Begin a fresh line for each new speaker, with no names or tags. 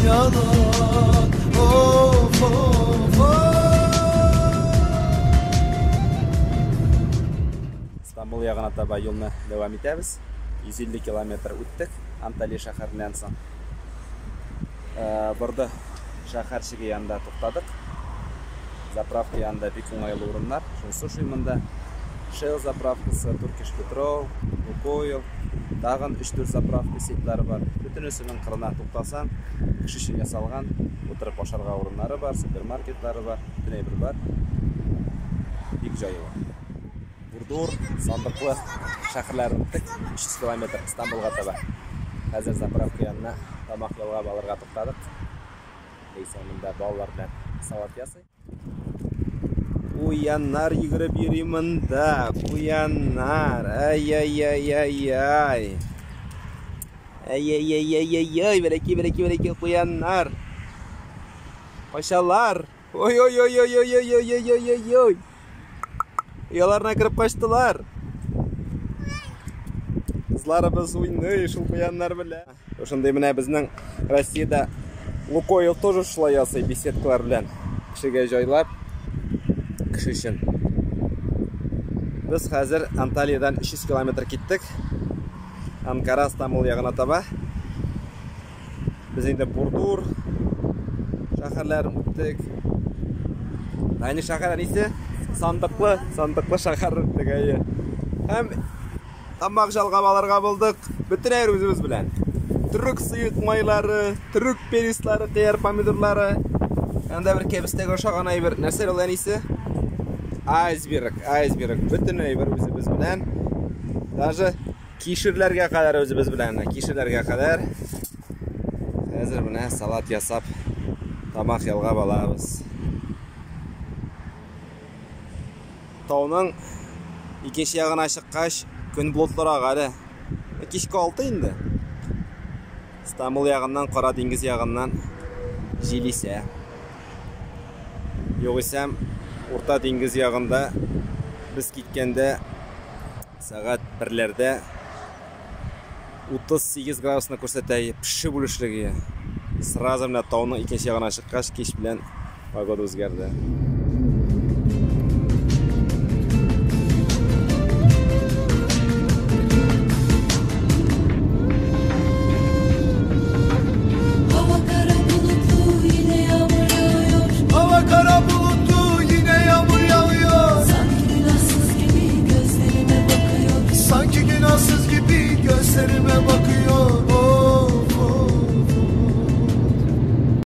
Yalan. Of of of.
Стамбул ягына таба юлны дәвам итәбез. 150 километр үттек Анталия шәһәреннән соң. Борды шәһәрчеге янында туктадык. Заправка янында бик уңайлы урыннар. Шунысы ошый монда. Shell заправкасы, Turkish Petrol, Lukoil, тагын 3-4 заправка сетьлары бар. Бөтенесенең кырына туктасаң, кеше өчен ясалган, утырып ашарга урыннары бар, супермаркетлары бар, бөтен әйбер бар. Бик җайлы. Бурдур, Сандыклы шәһәрләрен үттек. 300 километр Стамбулга таба. Хәзер заправка янына тамак ялгап алырга туктадык. Ләйсән монда балалар белән салат ясый. Куяннар йөгереп йөри монда. Куяннар. Ай-яй-яй-яй-яй. Ай-яй-яй-яй-яй. Бәләкәй, бәләкәй, бәләкәй куяннар. Качалар. Ой-ой-ой-ой-ой-ой-ой-ой-ой-ой. Ояларына кереп качтылар. Кызларыбыз уйный шул куяннар белән. Шушындый менә безнең Россиядә Лукойл тоже шулай ясый беседкалар белән. Кешегә җайлап, кеше өчен. Без хәзер Анталиядән 300 километр киттек. Анкара, Стамбул ягына таба. Без инде Бурдур шәһәрләрен үттек. Әни шәһәр әнисе Сандыклы, Сандыклы шәһәрен үттек, әйе. Һәм тамак жалгап алырга булдык. Бөтен әйбер үзебез белән. Төрек сыек майлары, төрек перецлары, кыяр помидорлары. Анда бер кәбестәгә ошаган әйбер. Нәрсә ул әнисе? Айсберг, айсберг. Бөтен әйбер үзебез белән. Даже кишерләргә кадәр үзебез белән. Кишерләргә кадәр. Хәзер менә салат ясап, тамак ялгап алабыз. Тауның икенче ягына чыккач, көн болытлырак әле. Кичке 6 инде. Стамбул ягыннан, Кара диңгез ягыннан җил исә. Югыйсә, Урта диңгез ягында без киткәндә сәгать берләрдә 38 градусны күрсәтә, пешеп үлешлеге. Сразу менә тауның икенче ягына чыккач, кич белән погода үзгәрде.